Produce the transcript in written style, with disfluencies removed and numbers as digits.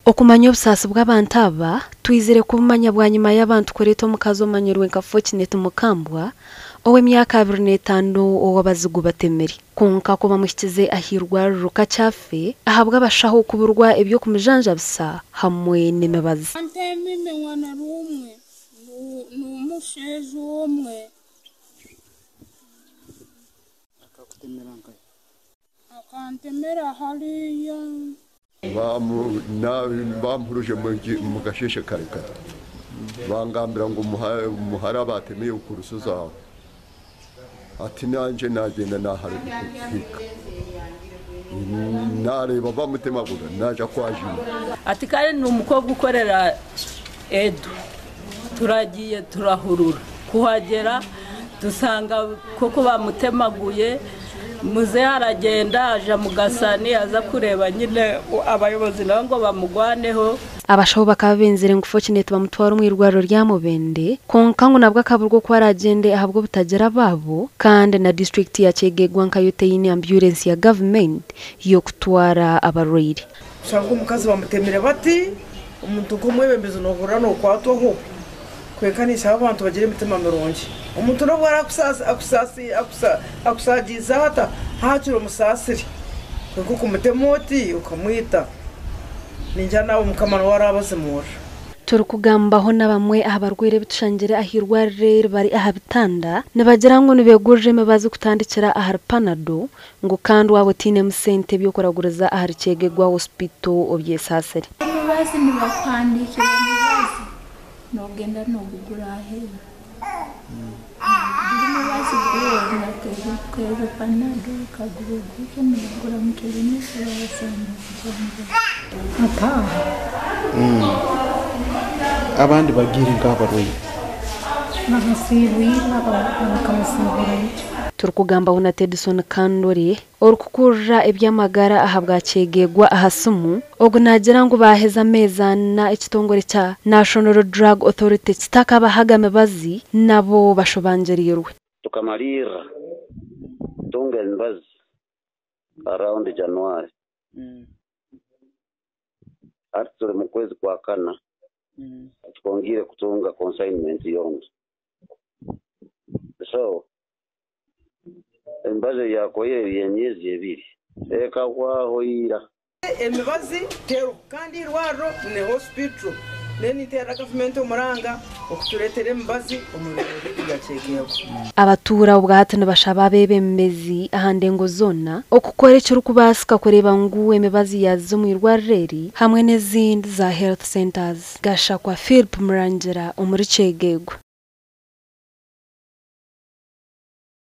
Okumanya obusaasi bw'abantu aba twizire kubumanya bwanyima y'abantu kureeta omukazi omanyirwe nka Fortunate Mukambwa ow'emyaka 25 ou abazigu batemire kwonka ku bamuhikize ah'eirwariro kakyafe ahabw'abashaho kuburwa eby'okumujanjabisa hamwe n'emibazi. Antemime mwana rumwe n'omushaija omwe. Akakutemera nkahi? Akantemera hariya. Bampuruje mu kasheeshe kare kare, bangambira ngu muhara batemire oku rushozi aho. Ati nangye nagyenda nahara kuhika, nareeba bamutemagura naija kwajuna. Ati kandi ni umukobwa ukorera Edu. Turagiye turahurura kuhagera dusanga koko bamutemaguye. Muzehe aragenda aja mu gasani aza kureba nyine abayobozi nabo ngo bamugwaneho. Abashaho bakaba benzire ngu Fortunate bamutware omu irwariro rya Mubende kwonka ngu nabwo akaburwa oku aragyende ahabw'obutagira baabo kandi na disiturikiti ya Kyegegwa nkayo teyine ambyurensi ya gavumenti y'okutwara abarwaire. Kushanga omukazi bamutemire bati, omuntu nk'omwebembezi noohurira nookwatwaho. Kwonka ninshaba abantu bagire emitima mirungi. Omuntu n'obu araakusagiize ata, haakiri omusaasire. Kwonka okumutema oti okamwita, ningira naabo Mukama niwe araabazimuurira. Turikugambaho na bamwe aha barwaire abu tushangire aha irwariro eri bari aha bitanda, nibagira ngu nibeegurira emibazi kutandikira ahari Panadol ngu kandi waaba otainemu sente eby'okuraguriza ahari Kyegegwa Hospital obyesaasire. Emibazi nibakuhandiikira emibazi noogenda noogugura aheeru. Buri mubazi gwona kebe Panadol kagube guki noogura omu clinic babaasa nibakujjanjaba. Ataaha. Abandi bagiire nk'abarwaire? Babasiibwire, bakabasiibura. Turikugambaho na Tedison Kandore orikukurira eby'amagara aha bwa Kyegegwa aha simu, ogu naagira ngu baaheza ameezi 4 ekitongore kya National Drug Authority kitakabahaga mibazi nabo bashobangirirwe. Tukamalirra kutunga emibazi around January. Hati turi mu kwezi kwa kana, twongire kutunga consignment yoona. So emibazi yakoire emyezi 2 ekahwaho ira. Emibazi teriho kandi eirwariro ni hospital. Ninteerera gavumenti omuranga okutureetera emibazi omu biraro byaitu bya Kyegegwa. Abatuura obwahati nibashaba abeebembezi aha ndengo zoona okukora ekirikubaasika kureeba ngu emibazi yaaza omu irwariro eri hamwe n'ezindi za health centers. Gashakwa Philip Murangira omuri Kyegegwa.